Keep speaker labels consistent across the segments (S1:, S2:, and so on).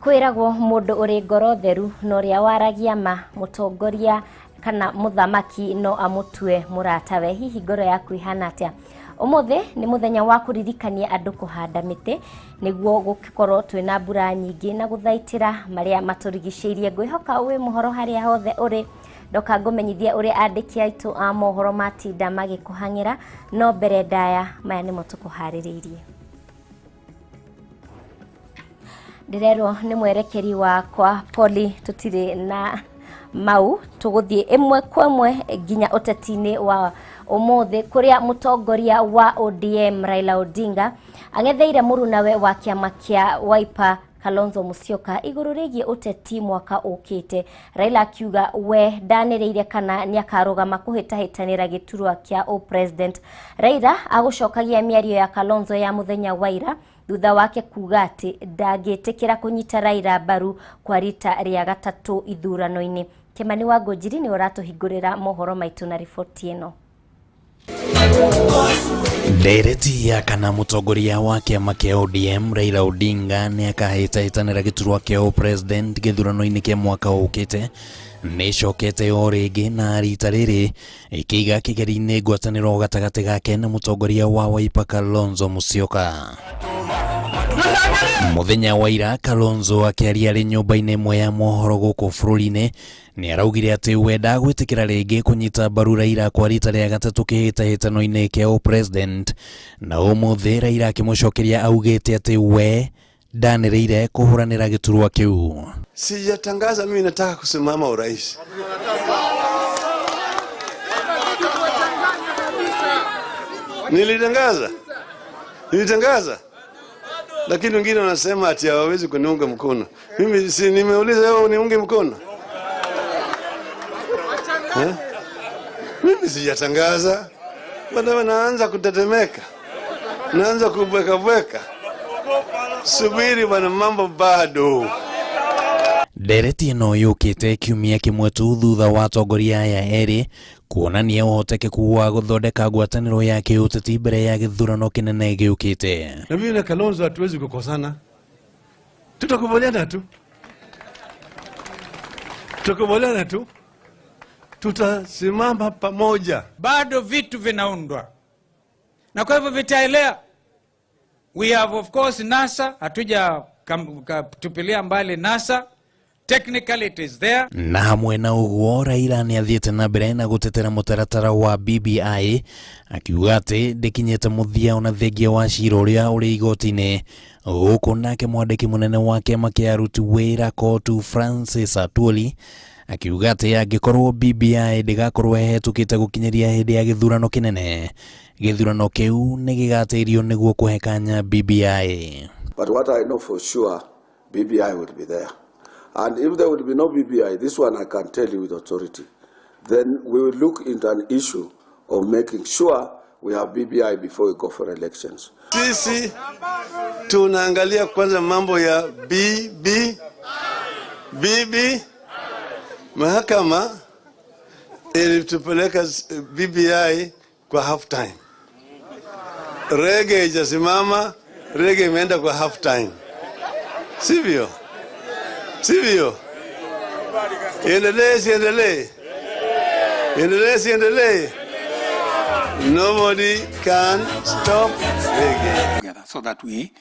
S1: Kwĩragwo mũndũ ũrĩ ngoro theru na ũrĩa waragia ma, mũtongoria kana mũthamaki no amũtue mũratawe. Hihi ngoro yaku ĩhana atĩa? Ũmũthĩ nĩ mũthenya wa kũririkania andũ kũhanda mĩtĩ nĩguo gũkorwo twĩna mbura nyingĩ na gũthaitĩra marĩa matũrigicĩirie. Ngwĩhoka wĩ mũhoro harĩa hothe ũrĩ. Ndoka ngũmenyithie ũrĩa andĩki aitũ a mohoro matinda magĩkũhang'ĩra, no mbere ndaya maya nĩmo tũkũharĩrĩirie. Ndĩrerwo nĩ mwerekeri wakwa Poli tũtirĩ na mau, tũgũthiĩ ĩmwe kwa ĩmwe nginya ũteti-inĩ wa ũmũthĩ kũrĩa mũtongoria wa ODM Raila Odinga ang'etheire mũrunawe wa kĩama kĩa Wiper Kalonzo Musyoka igũrũ rĩgiĩ ũteti mwaka ũkĩte. Raila akiuga we ndanĩrĩire kana nĩakarũgama kũhĩtahĩtanĩra gĩturwa kĩa ũ-president. Raila agũcokagia mĩario ya Kalonzo ya mũthenya wa ira thutha wake kuga atĩ ndangĩtĩkĩra kũnyita Raila mbaru kwa rita rĩa gatatũ ithurano-inĩ. Kĩmani wa Ngũnjiri nĩwe ũratũhingũrĩra mohoro maitũ na riboti ĩno.
S2: Ndereti ya kana mũtongoria wa kĩama kĩa ODM Raila Odinga nĩ akahĩtahĩtanĩra gĩturwa kĩa ũpresident gĩthurano-inĩ kĩa mwaka ũkĩte nĩ ĩcokete o rĩngĩ na rita rĩrĩ ĩkĩiga kĩgeri-inĩ ngwatanĩro gatagatĩ gake na mũtongoria wa Wiper Kalonzo Musyoka. Mũthenya wa ira Kalonzo akĩaria arĩ nyũmba-inĩ ĩmwe ya mohoro gũkũ bũrũri-inĩ nĩ araugire atĩ we ndagwĩtĩkĩra rĩngĩ kũnyita mbaru Raila kwa rita rĩa gatatũ kĩhĩtahĩtano-inĩ kĩa ũpresident, na ũmũthĩ Raila akĩmũcokeria augĩte atĩ we ndanĩrĩire kũhũranĩra gĩturwa kĩu.
S3: Sijatangaza mimi nataka kusimama urais. Nilitangaza, nilitangaza, lakini wengine wanasema ati hawawezi kuniunga mkono. Mimi si nimeuliza wewe uniunge mkono eh? Mimi sijatangaza, bado naanza kutetemeka, naanza kubwekabweka. Subiri bwana, mambo bado.
S2: Ndereti ĩno yũkĩte kiumia kĩmwe tu thutha wa atongoria aya erĩ kuonania ũhotekeku wa gũthondeka ngwatanĩro ya kĩũteti mbere ya gĩthurano kĩnene gĩũkĩte.
S3: Na mimi na Kalonzo hatuwezi kukosana, tutakubaliana tu, tutakubaliana tu, tutasimama pamoja.
S4: Bado vitu vinaundwa na kwa hivyo vitaelea. We have of course NASA, hatuja tupilia mbali NASA. Technically it is there.
S2: Na hamwe na ũguo Raila nĩ athiĩte na mbere na gũtetera mũtaratara wa BBI akiuga atĩ ndĩkinyĩte mũthia ona thengia wa cira ũrĩa ũrĩ igoti-inĩ, gũkũ nake mwandĩki mũnene wa kĩama kĩa aruti wĩra COTU Francis Atwoli akiuga atĩ angĩkorwo BBI ndĩgakorwo ĩhetũkĩte gũkinyĩria hĩndĩ ya gĩthurano kĩnene, gĩthurano kĩu nĩ gĩgatĩrio nĩguo kũhe kanya BBI.
S5: But what I know for sure, BBI will be there. And if there will be no BBI, this one I can tell you with authority, then we will look into an issue of making sure we have BBI before we go for elections.
S3: Sisi tunaangalia kwanza mambo ya BB, BB. Mahakama ilitupeleka BBI kwa half time. Reggae ijasimama, reggae imeenda kwa half time, sivyo? Sivyo? Iendelee, siendelee? Iendelee, siendelee? Nobody can stop reggae.
S6: So that we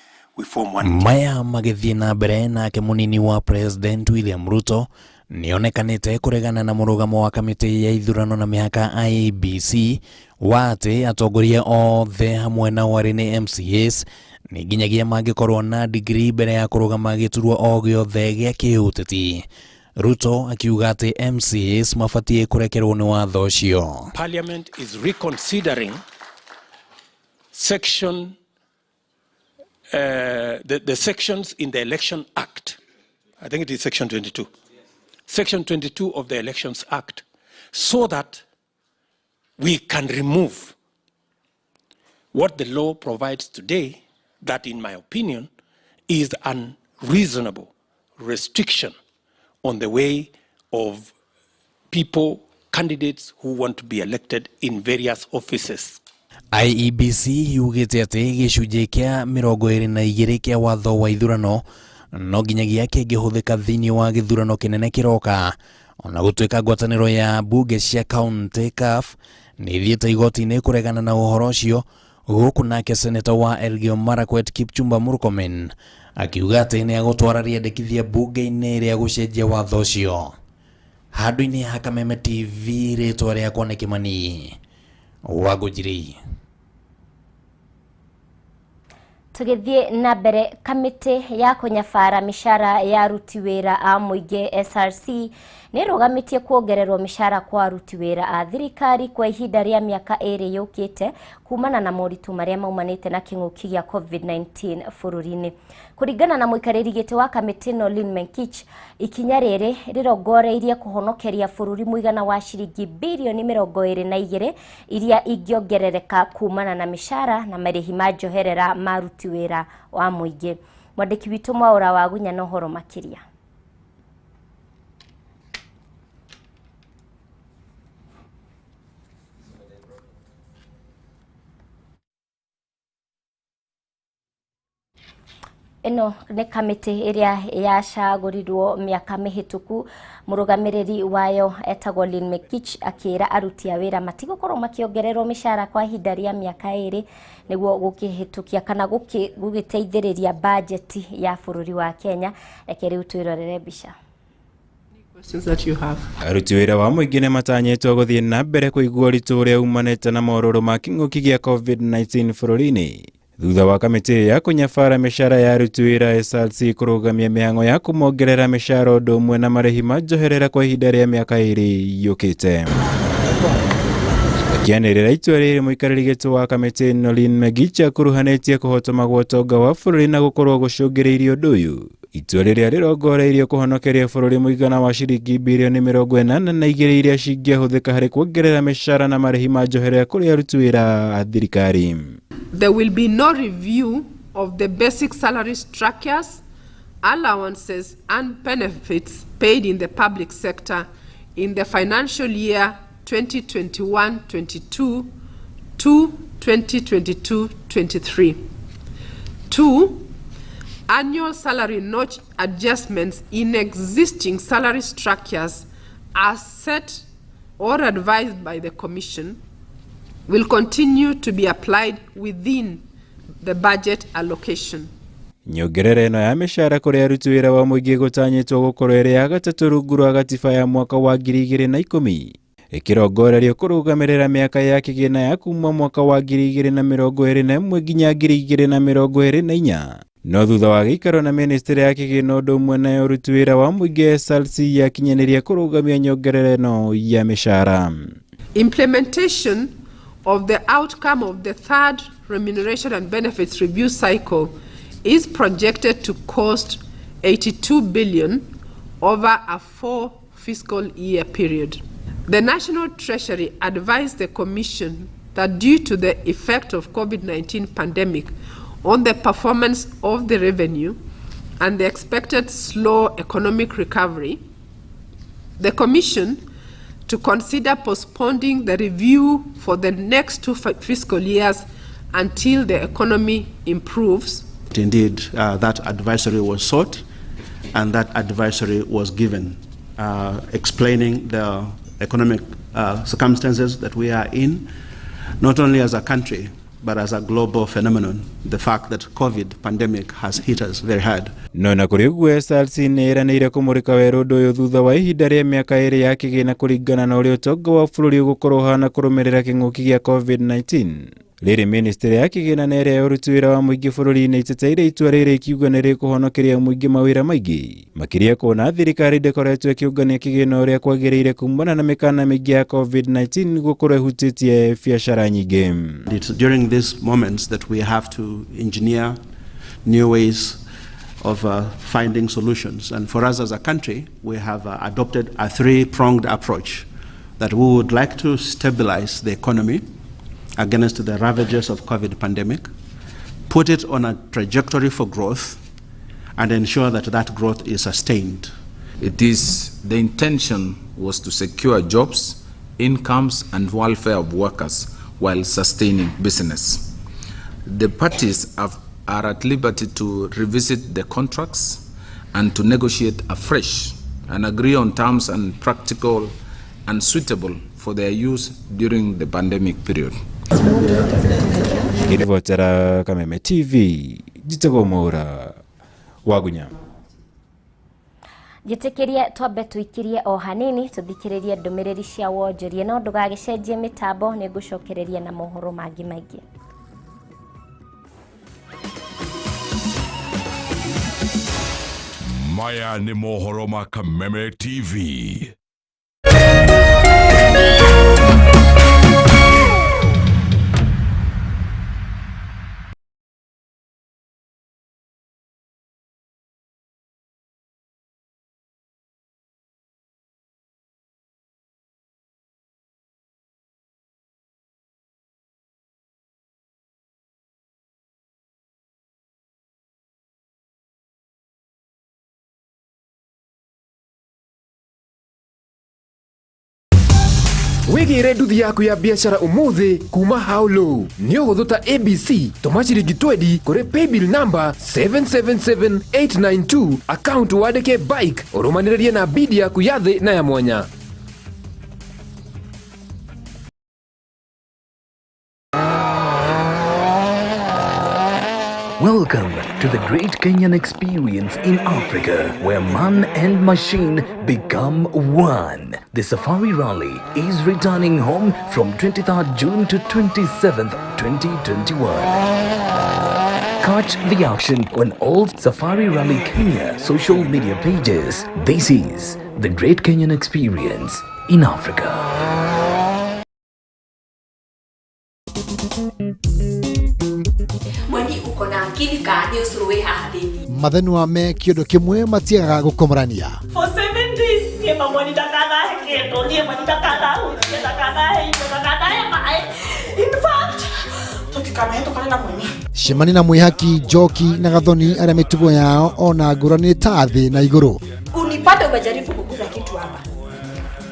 S6: form one.
S2: Maya magĩthiĩ na mbere nake mũnini wa President William Ruto nĩonekanĩte kũregana na mũrũgamo wa kamĩtĩ ya ithurano na mĩhaka IEBC wa atĩ atongoria othe hamwe na arĩ nĩ MCAs nĩ nginyagia mangĩkorwo na degree mbere ya kũrũgama gĩturwa o gĩothe gĩa kĩũteti. Ruto akiuga atĩ MCAs mabatiĩ kũrekerwo nĩ watho ũcio.
S6: Parliament is reconsidering the sections in the Election Act. I think it is section 22. Section 22 of the Elections Act, so that we can remove what the law provides today that, in my opinion, is unreasonable restriction on the way of people, candidates who want to be elected in various offices.
S2: IEBC yugĩte atĩ gĩcunjĩ kĩa 22 kĩa watho wa ithurano No nginyagia kĩngĩhũthĩka thĩinĩ wa gĩthurano kĩnene kĩroka. Ona gũtuĩka ngwatanĩro ya mbunge cia kaunti CAF nĩ ithiĩte igoti-inĩ kũregana na ũhoro ũcio, gũkũ nake seneta wa Elgeyo Marakwet Kipchumba Murkomen akiuga atĩ nĩ agũtwara rĩendekithia mbunge-inĩ rĩa gũcenjia watho ũcio. Handũ-inĩ ha Kameme TV, rĩtwa rĩakwa nĩ Kĩmani Wangũnjiri.
S1: Tũgĩthiĩ na mbere, kamĩtĩ ya kũnyabara mĩcara ya aruti wĩra a mũingĩ SRC nĩ ĩrũgamĩtie kuongererwo mĩcara kwa aruti wĩra a thirikari kwa ihinda rĩa mĩaka 2 yũkĩte kumana na moritũ marĩa maumanĩte na kĩng'ũki gĩa COVID-19 bũrũri-inĩ. Kũringana na mũikarĩri gĩtĩ wa kamĩtĩ Noeleen Menkich, ikinya rĩrĩ rĩrongoreirie kũhonokeria bũrũri mũigana wa ciringi birioni 22 iria ingĩongerereka kumana na mĩcara na marĩhi ma njoherera ma aruti wĩra wa mũingĩ. Mwandĩki witũ Mwaũra Wagunya na ũhoro makĩria. Ĩno nĩ kamĩtĩ ĩrĩa yacagũrirwo mĩaka mĩhĩtũku. Mũrũgamĩrĩri wayo etagwo Lynn Mekich akĩra aruti a wĩra matigũkorwo makĩongererwo mĩcara kwa ihinda rĩa mĩaka 2 nĩguo gũkĩhĩtũkia kana gũgĩteithĩrĩria bajeti ya bũrũri wa Kenya. Reke rĩu twĩrorere mbica.
S7: Aruti wĩra wa mũingĩ nĩ matanyĩtwo gũthiĩ na mbere kũigua ũritũ ũrĩa umanĩte na morũrũ ma kĩng'ũki gĩa COVID-19 bũrũri-inĩ. Thutha wa kamĩtĩ ya kũnyabara mĩcara ya aruti wĩra SRC kũrũgamia mĩhang'o ya kũmongerera mĩcara ũndũ ũmwe na marĩhi ma njoherera kwa ihinda rĩa mĩaka 2 yũkĩte. Akĩanĩrĩra itua rĩrĩ, mũikarĩri gĩtĩ wa kamĩtĩ Noeleen Megicha akuruhanĩtie kũhotoma gwa ũtonga wa bũrũri na gũkorwo gũcũngĩrĩirie ũndũ ũyũ. Itua rĩrĩa rĩrongoreirio kũhonokeria bũrũri mũigana wa ciringi birioni 82 iria cingĩahũthĩka harĩ kuongerera mĩcara na marĩhi ma njoherera kũrĩ aruti wĩra a thirikari.
S8: There will be no review of the basic salary structures, allowances and benefits paid in the public sector in the financial year 2021-22 to 2022-23. 2, annual salary notch adjustments in existing salary structures as set or advised by the Commission will continue to be applied within the budget allocation.
S7: Nyongerera ĩno ya mĩcara kũrĩ aruti wĩra wa mũingĩ gũtanyĩtwo gũkorwo ĩrĩ ya gatatũ rungu rwa gatiba ya mwaka wa 2010 ĩkĩrongorerio kũrũgamĩrĩra mĩaka ya kĩgĩna ya kuma mwaka wa 2021 nginya 2024. No thutha wa gĩikaro na ministry ya kĩgĩna ũndũ ũmwe na ya ũruti wĩra wa mũingĩ SRC yakinyanĩria kũrũgamia nyongerera ĩno ya mĩcara.
S8: Implementation of the outcome of the third remuneration and benefits review cycle is projected to cost 82 billion over a 4 fiscal year period. The National Treasury advised the Commission that due to the effect of COVID-19 pandemic on the performance of the revenue and the expected slow economic recovery, the Commission to consider postponing the review for the next 2 fiscal years until the economy improves.
S9: Indeed, that advisory was sought and that advisory was given, explaining the economic circumstances that we are in, not only as a country, but as a global phenomenon, the fact that COVID pandemic has hit us very hard.
S7: No na kũrĩ ũguo SRC nĩ ĩranĩire kũmũrĩka werũ ũndũ ũyũ thutha wa ihinda rĩa mĩaka 2 ya kĩgĩna kũringana na ũrĩa ũtonga wa bũrũri ũgũkorwo ũhana kũrũmĩrĩra kĩng'ũki gĩa COVID-19. Rĩrĩ ministry ya kĩgĩna na ĩrĩa ya ũruti wĩra wa mũingĩ bũrũri-inĩ iteteire itua rĩrĩ ikiuga nĩ rĩkũhonokeria mũingĩ mawĩra maingĩ, makĩria kuona thirikari ndĩkoretwo ĩkĩũngania kĩgĩna ũrĩa kwagĩrĩire kumana na mĩkana mĩingĩ ya COVID-19 gũkorwo ĩhutĩtie biacara nyingĩ.
S9: It's during these moments that we have to engineer new ways of finding solutions. And for us as a country, we have adopted a 3-pronged approach that we would like to stabilize the economy against the ravages of COVID pandemic, put it on a trajectory for growth, and ensure that that growth is sustained.
S10: It is the intention was to secure jobs, incomes, and welfare of workers while sustaining business. The parties are at liberty to revisit the contracts. and to negotiate afresh and agree on terms and practical and suitable for their use during the pandemic period.
S7: Ngiribotera Kameme TV, njĩtagwo Mwaura Wagunya.
S1: Njĩtĩkĩrie twambe tũikirie o hanini tũthikĩrĩrie ndũmĩrĩri cia wonjoria, no ndũgagĩcenjie mĩtambo, nĩ ngũcokereria na mohoro mangĩ maingĩ.
S11: Maya nĩ mohoro ma Kameme TV.
S12: Wigire nduthi yaku ya biashara umuthi kuma how low ni ũhũthũ ta ABC tũma ciringi 20 kũrĩ paybill number 777892 account wandĩke bike ũrũmanĩrĩrie na bidi yaku ya thĩ na ya mwanya.
S13: Welcome to the Great Kenyan Experience in Africa, where man and machine become one. The Safari Rally is returning home from 23rd June to 27th, 2021. Catch the action on all Safari Rally Kenya social media pages. This is the Great Kenyan Experience in Africa.
S14: Mathenua me kĩũndũ kĩmwe matiagaga gũkomorania.
S15: For 7 days niĩ mamwani ndakanahe kĩndũ, niĩ mwani ndakanahutie, ndakanahe indo, ndakanahe maĩ. In fact, tũtikanahĩtũkane na mweni.
S14: Cemania na Mwĩhaki, Njoki na Gathoni arĩa mĩtugo yao ona ngũrani nĩ ta thĩ na igũrũ.
S15: Unipate umejaribu kuguza kitu hapa.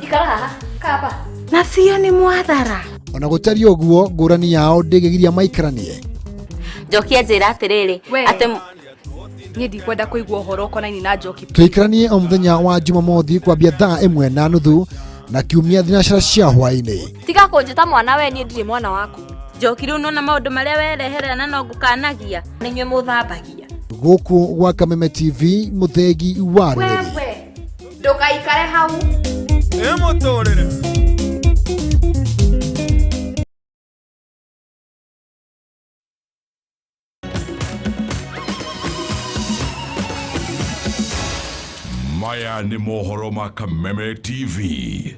S15: Ikara haha, kaa hapa.
S16: Na sio ni mwathara.
S14: Ona gũtariĩ ũguo ngũrani yao ndĩngĩgiria maikaranie.
S17: Njoki anjĩra atĩrĩrĩ atĩ
S16: niĩ ndikwenda kũigua ũhoro ũkonainie na Njoki.
S14: Tũikaranie o mũthenya wa Jumamothi kwambia thaa 1:30 na kiumia thinacara cia hwaĩ-inĩ.
S17: Tiga kũnjĩta mwana we, niĩ ndirĩ mwana waku. Njoki rĩu nona maũndũ marĩa wereherera na no ngũkanagia nĩ inyuĩ mũthambagia.
S14: Gũkũ gwa Kameme TV, mũthegi wa rũrĩrĩ.
S16: Wewe ndũgaikare hau.
S18: Ĩ mũtũrĩre.
S11: Maya nĩ mohoro ma Kameme TV.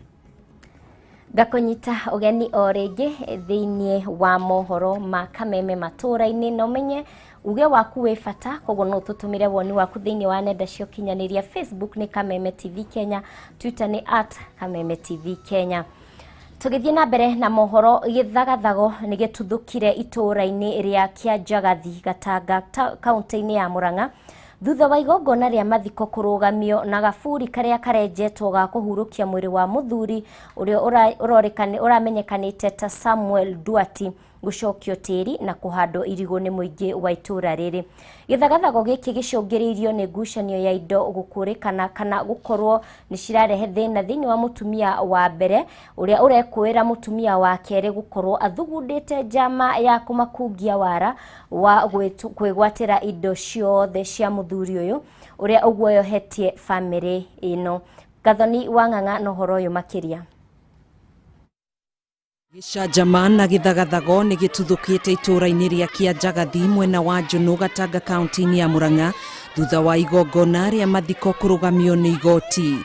S1: Ngakũnyita ũgeni o rĩngĩ thĩinĩ wa mohoro ma Kameme matũũra-inĩ, na ũmenye uge waku wĩ bata, koguo no ũtũtũmĩre woni waku thĩinĩ wa nenda cia ũkinyanĩria. Facebook nĩ Kameme TV Kenya, Twitter nĩ @Kameme TV Kenya. Tũgĩthiĩ na mbere na mohoro, gĩthagathago nĩ gĩtuthũkire itũũra-inĩ rĩa Kĩanjagathi Gatanga kaunti-inĩ ya Murang'a thutha wa igongona rĩa mathiko kũrũgamio na gaburi karĩa karenjetwo ga kũhurũkia mwĩrĩ wa mũthuri ũrĩa ũramenyekanĩte ta Samuel Duati gũcokio tĩri na kũhandwo irigũ nĩ mũingĩ wa itũũra rĩrĩ. Gĩthagathago gĩkĩ gĩcũngĩrĩirio nĩ ngucanio ya indo gũkũrĩkana kana gũkorwo nĩ cirarehe thĩna thĩinĩ wa mũtumia wa mbere ũrĩa ũrekũĩra mũtumia wa kerĩ gũkorwo athugundĩte njama ya kũmakungia wara wa kwĩgwatĩra indo ciothe cia mũthuri ũyũ ũrĩa ũguoyohetie bamĩrĩ ĩno. Gathoni wa Ng'ang'a na ũhoro ũyũ makĩria.
S19: Gĩcanjama na gĩthagathago nĩ gĩtuthũkĩte itũũra-inĩ rĩa Kĩanjagathi mwena wa Njũnũ Gatanga kaunti-inĩ ya Murang'a thutha wa igongona rĩa mathiko kũrũgamio nĩ igoti.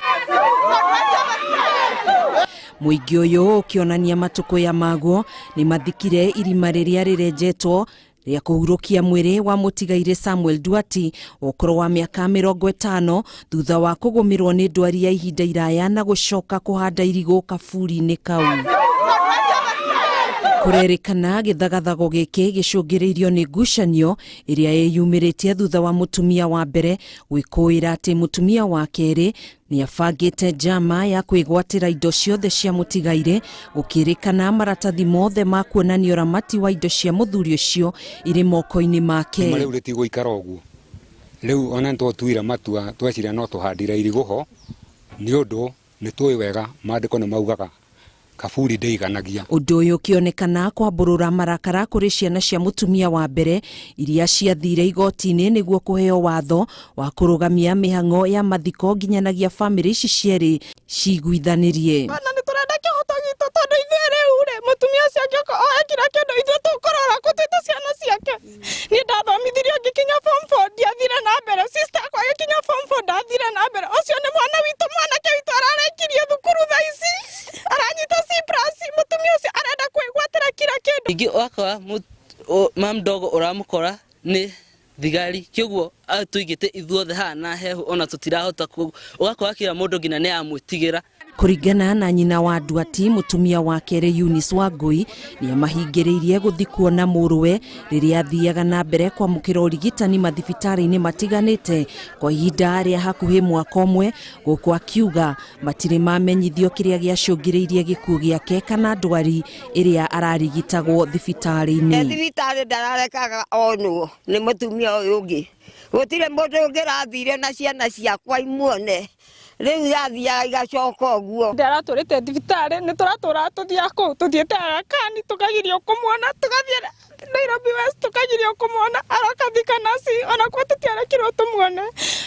S19: Mũingĩ ũyũ ũkĩonania matũkũya maguo nĩ mathikire irima rĩrĩa rĩrenjetwo rĩa kũhurũkia mwĩrĩ wa mũtigairĩ Samuel Duati ũkũrũ wa mĩaka 50 thutha wa kũgũmĩrwo nĩ ndwari ya ihinda iraya na gũcoka kũhanda irigũ kaburi-inĩ kau. Kũrerĩkana gĩthagathago gĩkĩ gĩcũngĩrĩirio nĩ ngucanio ĩrĩa ĩyumĩrĩtie thutha wa mũtumia wa mbere gwĩkũĩra atĩ mũtumia wa kerĩ nĩabangĩte njama ya kwĩgwatĩra indo ciothe cia mũtigairĩ, gũkĩrĩkana maratathi mothe ma kuonania ũramati wa indo cia mũthuri ũcio irĩ moko-inĩ make.
S20: Rĩu rĩtigũikara ũguo, Rĩu ona nĩtwatuire matua tweciria no tũhandire irigũ ho nĩ ũndũ nĩ tũĩ wega maandĩko nĩ maugaga kaburi ndĩiganagia.
S19: Ũndũ ũyũ ũkĩonekana kwambũrũra marakara kũrĩ ciana cia mũtumia wa mbere iria ciathire igoti-inĩ nĩguo kũheo watho wa kũrũgamia mĩhang'o ya mathiko nginyanagia bamĩrĩ ici cierĩ ciguithanĩrie.
S15: Bana nĩ tũrenda kĩhoto gitũ tondũ ithuĩ rĩu rĩ mũtumia ũcio angĩũka oe kira kĩndũ ithuĩ tũkũrora kũ twĩ ta ciana ciake. Niĩ ndathomithirio ngĩkinya form 4 ndiathire na mbere, sister akwa agĩkinya form 4 ndathire na mbere. Ũcio nĩ mwana witũ, mwanake witũ ararĩkirie thukuru thaa ici aranyita C plus, mũtumia ũcio arenda kwĩgwatĩra kira kĩndũ.
S21: Ningĩ wakora ma mdogo ũramũkora nĩ thigari kĩoguo atũigĩte ithuothe haha na hehu ona tũtirahota ũgakora kila mũndũ nginya nĩ amwĩtigĩra.
S19: Kũringana na nyina wa Nduati, mũtumia wa kerĩ Eunice Wangui nĩamahingĩrĩirie gũthiĩ kuona mũrũwe rĩrĩa athiaga na mbere kwamũkĩra ũrigitani mathibitarĩ-inĩ matiganĩte kwa ihinda rĩa hakuhĩ mwaka ũmwe, gũkũ akiuga matirĩ mamenyithio kĩrĩa gĩacũngĩrĩirie gĩkuũ gĩake kana ndwari ĩrĩa ararigitagwo thibitarĩ-inĩ.
S22: Thibitarĩ ndararekaga onwo nĩ mũtumia ũyũ ũngĩ, gũtirĩ mũndũ ũngĩ ũrathire na ciana ciakwa imuone. Rĩu yathiaga igacoka ũguo.
S15: Ndaratũrĩte thibitarĩ nĩ tũratũraga tũthiaga kũu tũthiĩte Aga Khan tũkagirio kũmuona, tũgathiĩ Nairobi West tũkagirio kũmuona, aroka Thika Nasi onakuo tũtiarekirwo tũmuone.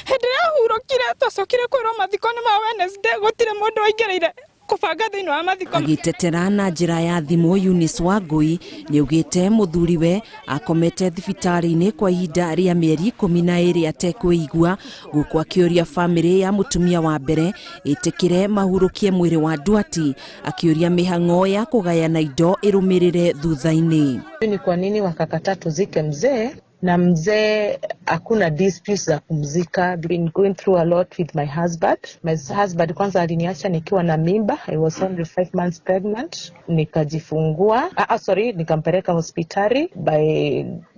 S15: Hĩndĩ ĩrĩa ahurũkire twacokire kwĩrwo mathiko nĩ ma Wednesday, gũtirĩ mũndũ waingĩrĩire kũbanga thĩinĩ wa mathiko.
S19: Agĩtetera na njĩra ya thimũ, Eunice Wangui nĩaugĩte mũthuriwe akomete thibitarĩ-inĩ kwa ihinda rĩa mĩeri 12 atekwĩigua, gũkũ akĩũria bamĩrĩ ya mũtumia wa mbere ĩtĩkĩre mahurũkie mwĩrĩ wa Nduati, akĩũria mĩhang'o ya kũgayana indo ĩrũmĩrĩre thutha-inĩ.
S23: Ni kwa nini wakakataa tuzike mzee na mzee hakuna disputes za kumzika. Been going through a lot with my husband. My husband kwanza aliniacha nikiwa na mimba. I was only 5 months pregnant. Nikajifungua. Nikampeleka hospitali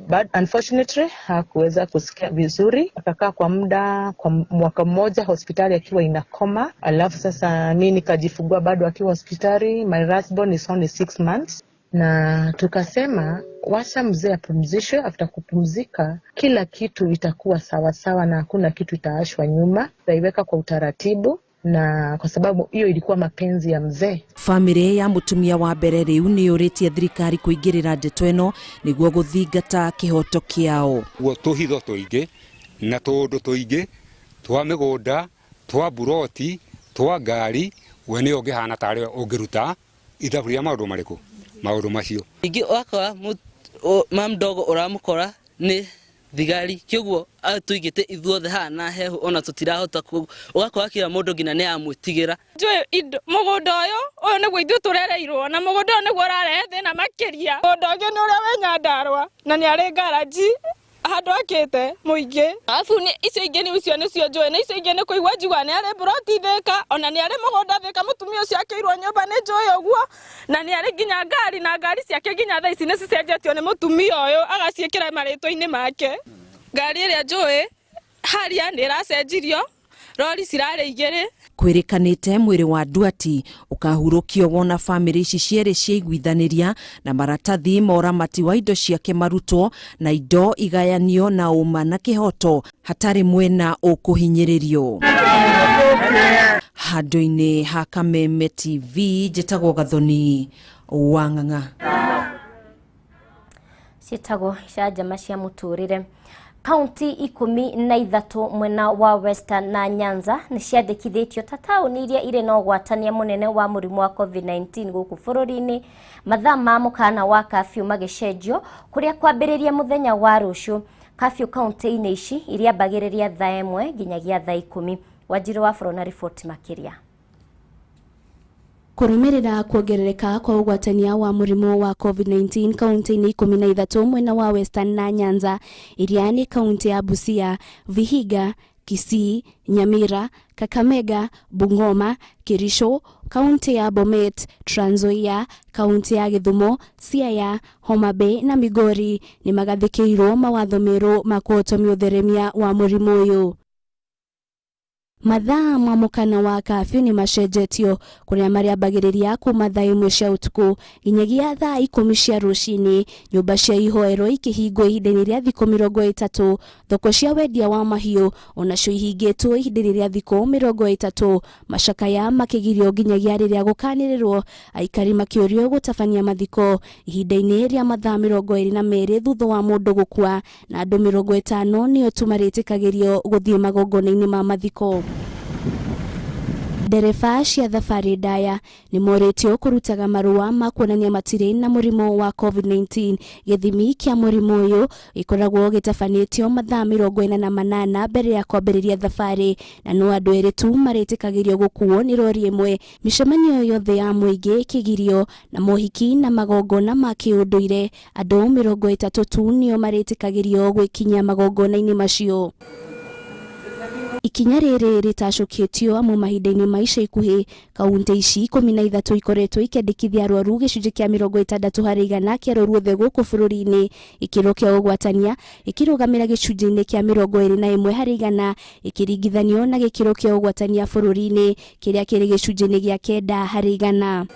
S23: but unfortunately hakuweza kusikia vizuri. Akakaa kwa muda kwa mwaka mmoja hospitali akiwa inakoma. Alafu sasa mimi nikajifungua bado akiwa hospitali. My last born is only 6 months. Na tukasema wacha mzee apumzishwe, after kupumzika kila kitu itakuwa sawa sawa na hakuna kitu itaashwa nyuma. Tutaiweka kwa utaratibu na kwa sababu hiyo ilikuwa mapenzi ya mzee.
S19: Famĩrĩ ya mũtumia wa mbere rĩu nĩyũrĩtie thirikari kũingĩrĩra ndeto ĩno nĩguo gũthingata kĩhoto kĩao.
S20: Guo tũhitho tũingĩ na tũũndũ tũingĩ twa mĩgũnda, twa buroti, twa ngari, we nĩwe ũngĩhana tarĩ ũngĩruta ithabu rĩa maũndũ marĩkũ maũndũ macio.
S21: Ningĩ wakora ma mdogo ũramũkora nĩ thigari kĩoguo atũigĩte ithuothe haha na hehu ona tũtirahota ũgakora kila mũndũ nginya nĩ amwĩtigĩra.
S15: Njũĩ indo mũgũnda ũyũ nĩguo ithuĩ tũrereirwo na mũgũnda ũyũ nĩguo ũrarehe thĩna makĩria. Mũgũnda ũngĩ nĩ ũrĩa wĩ Nyandarũa na nĩ arĩ ngaraji handũ akĩte mũingĩ. Arabu icio ingĩ nĩ icio nĩcio njũĩ na icio ingĩ nĩ kũigua njigua nĩ arĩ buroti Thĩka ona nĩ arĩ mũgũnda Thĩka, mũtumia ũcio akĩirwo nyũmba nĩ njũĩ ũguo na nĩ arĩ nginya ngari na ngari ciake nginya thaa ici nĩ cicenjetio nĩ mũtumia ũyũ agaciĩkĩra marĩtwa-inĩ make. Ngari ĩrĩa njũĩ haria nĩ ĩracenjirio, rori cirarĩ igĩrĩ.
S19: Kwĩrĩkanĩte mwĩrĩ wa Nduati ũkahurũkio wona bamĩrĩ ici cierĩ ciaiguithanĩria na maratathi ma ũramati wa indo ciake marutwo na indo igayanio na ũma na kĩhoto hatarĩ mwena ũkũhinyĩrĩrio. Handũ-inĩ ha Kameme TV njĩtagwo Gathoni wa Ng'ang'a.
S1: Ciĩtagwo icanjama cia mũtũrĩre. Kaunti 13 mwena wa Western na Nyanza nĩ ciandĩkithĩtio ta taũni iria irĩ na ũgwatania mũnene wa mũrimũ wa COVID-19 gũkũ bũrũri-inĩ, mathaa ma mũkana wa kafyu magĩcenjio kũrĩa kwambĩrĩria mũthenya wa rũciũ. Kafyu kaunti-inĩ ici iriambagĩrĩria thaa 1 nginyagia thaa 10. Wanjirũ wa Bũrũ na riboti makĩria.
S24: Kũrũmĩrĩra kuongerereka kwa ũgwatania wa mũrimũ wa COVID-19 kaunti-inĩ 13 mwena wa Western na Nyanza iria nĩ kaunti ya Busia, Vihiga, Kisii, Nyamira, Kakamega, Bungoma, Kericho, kaunti ya Bomet, Trans Nzoia, kaunti ya Githumo, Siaya, Homa Bay na Migori nĩ magathĩkĩirwo mawatho merũ ma kũhotomia ũtheremia wa mũrimũ ũyũ. Mathaa ma mũkana wa kafyu nĩ macenjetio kũrĩa marĩambagĩrĩria kuma thaa 1 cia ũtukũ nginyagia thaa 10 cia rũcinĩ. Nyũmba cia ihoero ikĩhingwo ihinda-inĩ rĩa thikũ 30, thoko cia wendia wa mahiũ onacio ihingĩtwo ihinda-inĩ rĩa thikũ 30, macakaya makĩgirio nginyagia rĩrĩa gũkanĩrĩrwo, aikari makĩũrio gũtabania mathiko ihinda-inĩ rĩa mathaa 22 thutha wa mũndũ gũkua, na andũ 50 nĩo tu marĩtĩkagĩrio gũthiĩ magongona-inĩ ma mathiko. Ndereba cia thabarĩ ndaya nĩ morĩtio kũrutaga marũa ma kuonania matirĩ na mũrimũ wa COVID-19. Gĩthimi kĩa mũrimũ ũyũ gĩkoragwo gĩtabanĩtio mathaa 48 mbere ya kwambĩrĩria thabarĩ, na no andũ erĩ tu marĩtĩkagĩrio gũkuo nĩ rori ĩmwe. Mĩcemanio yothe ya mũingĩ ĩkĩgirio, na mohiki na magongona ma kĩũndũire andũ 30 tu nĩo marĩtĩkagĩrio gwĩkinyia magongona-inĩ macio. Ikinya rĩrĩ rĩtacũkĩtio amu mahinda-inĩ ma ica ikuhĩ kaunti ici 13 ikoretwo ikĩandĩkithia arwaru gĩcunjĩ kĩa 60 harĩ igana kĩa arwaru othe gũkũ bũrũri-inĩ. Gĩkĩro kĩa ũgwatania gĩkĩrũgamĩra gĩcunjĩ-inĩ kĩa 21 harĩ igana ĩkĩringithanio na gĩkĩro kĩa ũgwatania bũrũri-inĩ kĩrĩa kĩrĩ gĩcunjĩ-inĩ gĩa 9 harĩ igana.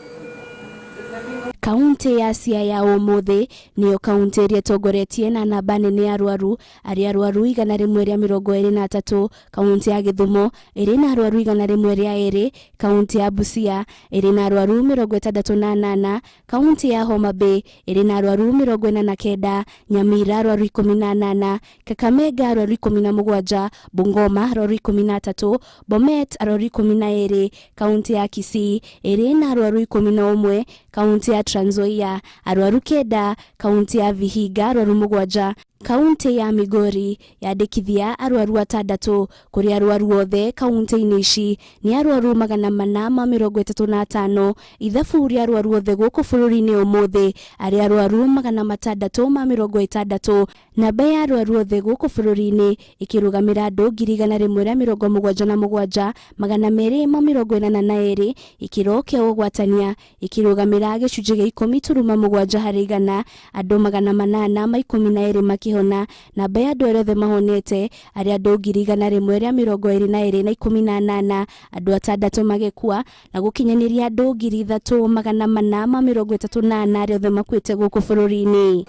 S24: Kaunti ya Siaya ũmũthĩ nĩyo kaunti ĩrĩa ĩtongoretie na namba nene ya arwaru, arĩa arwaru 123. Kaunti ya Gĩthumo ĩrĩ na arwaru 102, kaunti ya Busia ĩrĩ na arwaru 68, kaunti ya Homa Bay ĩrĩ na arwaru 49, Nyamira arwaru 18, Kakamega arwaru 17, Bungoma arwaru 13, Bomet arwaru 12, kaunti ya Kisii ĩrĩ na arwaru 11, kaunti ya Trans Nzoia arwaru 9, kaunti ya Vihiga arwaru 7, kaunti ya Migori yandĩkithia arwaru 6. Kũrĩ arwaru othe kaunti-inĩ ici nĩ arwaru 435. Ithabu rĩa arwaru othe gũkũ bũrũri-inĩ ũmũthĩ arĩ arwaru 660. Namba ya arwaru othe gũkũ bũrũri-inĩ ĩkĩrũgamĩra andũ 177 282. Gĩkĩro kĩa ũgwatania gĩkĩrũgamĩra gĩcunjĩ gĩa 10.7 harĩ igana, andũ 812 makĩhona. Namba ya andũ arĩa othe mahonete arĩ andũ 122,018, andũ 6 magĩkua na gũkinyanĩria andũ 3434 arĩa othe makuĩte gũkũ bũrũri-inĩ.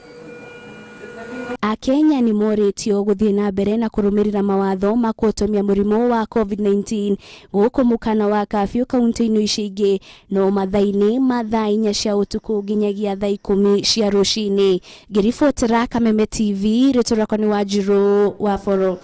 S24: Akenya nĩ morĩtio gũthiĩ na mbere na kũrũmĩrĩra mawatho ma kũhotomia mũrimũ wa COVID-19 gũkũ mũkana wa kafyu kaunti-inĩ ici ingĩ no mathaa-inĩ ma thaa 4 cia ũtukũ nginyagia thaa 10 cia rũcinĩ. Ngĩribotera Kameme TV, rĩtwa rĩakwa nĩ Wanjirũ wa Boro.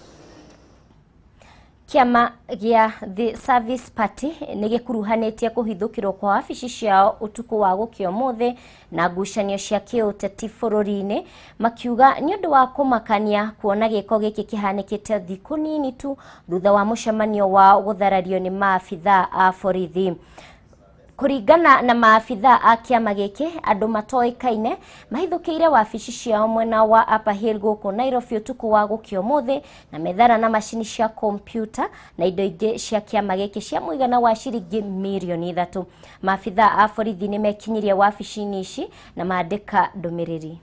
S1: Kĩama gĩa The Service Party nĩ gĩkuruhanĩtie kũhithũkĩrwo kwa wabici ciao ũtukũ wa gũkĩa ũmũthĩ na ngucanio cia kĩũteti bũrũri-inĩ, makiuga nĩ ũndũ wa kũmakania kuona gĩko gĩkĩ kĩhanĩkĩte thikũ nini tu thutha wa mũcemanio wao gũtharario nĩ maabithaa a borithi. Kũringana na maabithaa a kĩama gĩkĩ, andũ matoĩkaine mahithũkĩire wabici ciao mwena wa Upper Hill gũkũ Nairobi ũtukũ wa gũkĩa ũmũthĩ na methara na macini cia kompyuta na indo ingĩ cia kĩama gĩkĩ cia mũigana wa ciringi mirioni 3. Maabithaa a borithi nĩ mekinyirie wabici-inĩ ici na mandĩka ndũmĩrĩri.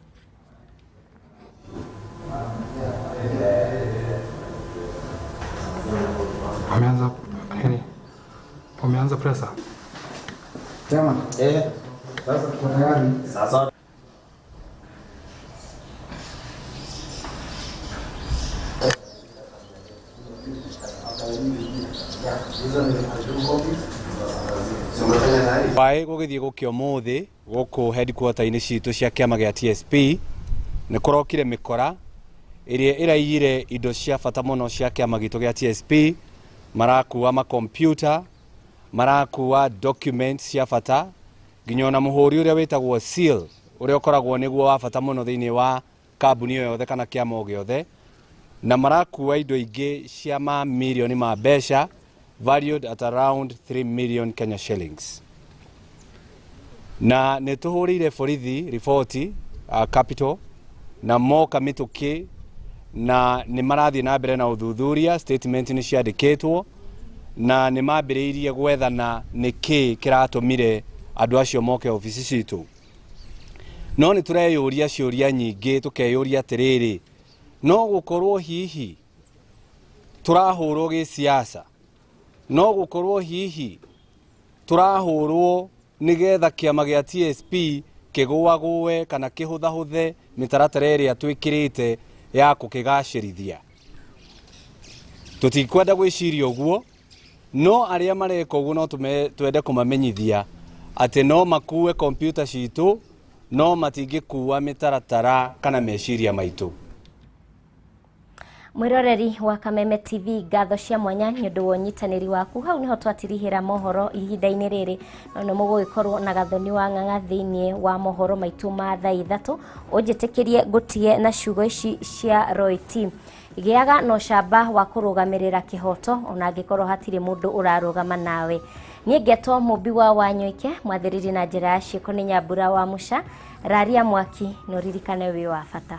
S3: Wameanza presa.
S4: Chama. Sasa tuko tayari. Sasa
S5: Waĩ gũgĩthiĩ gũkĩa ũmũthĩ gũkũ headquarter-inĩ citũ cia kĩama gĩa TSP nĩ kũrokire mĩkora ĩrĩa ĩraiyire indo cia bata mũno cia kĩama gitũ gĩa TSP. Marakua makompiuta, marakua documents cia bata, nginya ona mũhũri ũrĩa wĩtagwo seal ũrĩa ũkoragwo nĩguo wa bata mũno thĩinĩ wa kambuni o yothe kana kĩama o gĩothe, na marakua indo ingĩ cia mamirioni ma mbeca valued at around 3 million Kenya shillings. Na nĩ tũhũrĩire borithi riboti capital na moka mĩtũkĩ na nĩ marathiĩ na mbere na ũthuthuria, statement nĩ ciandĩkĩtwo na nĩ mambĩrĩirie gwethana nĩkĩ kĩratũmire andũ acio moke obici citũ. No nĩ tũreyũria ciũria nyingĩ, tũkeyũria atĩrĩrĩ, no gũkorwo hihi tũrahũrwo gĩsiasa No gũkorwo hihi tũrahũrwo nĩgetha kĩama gĩa TSP kĩgũagũe kana kĩhũthahũthe mĩtaratara ĩrĩa twĩkĩrĩte ya kũkĩgacĩrithia. Tũtikwenda gwĩciria ũguo, no arĩa mareka ũguo no twende kũmamenyithia atĩ no makue kompiuta citũ, no matingĩkua mĩtaratara kana meciria maitũ.
S1: Mwiroreri wa Kameme TV, ngatho cia mwanya nĩ ũndũ wa ũnyitanĩri waku. Hau niho twatirihĩra mohoro ihinda-inĩ rĩrĩ, no nĩ mũgũgĩkorwo na Gathoni wa Ng'ang'a thĩinĩ wa mohoro maitũ ma thaa 3. Ũnjĩtĩkĩrie ngũtige na ciugo ici cia Roy T. Gĩaga na ũcamba wa kũrũgamĩrĩra kĩhoto ona angĩkorwo hatirĩ mũndũ ũrarũgama nawe. Niĩ ngetwo Mũmbi wa Wanyoike, mwathĩrĩri na njĩra ya ciĩko nĩ Nyambura wa Mũca. Raria mwaki na ũririkane wĩ wa bata.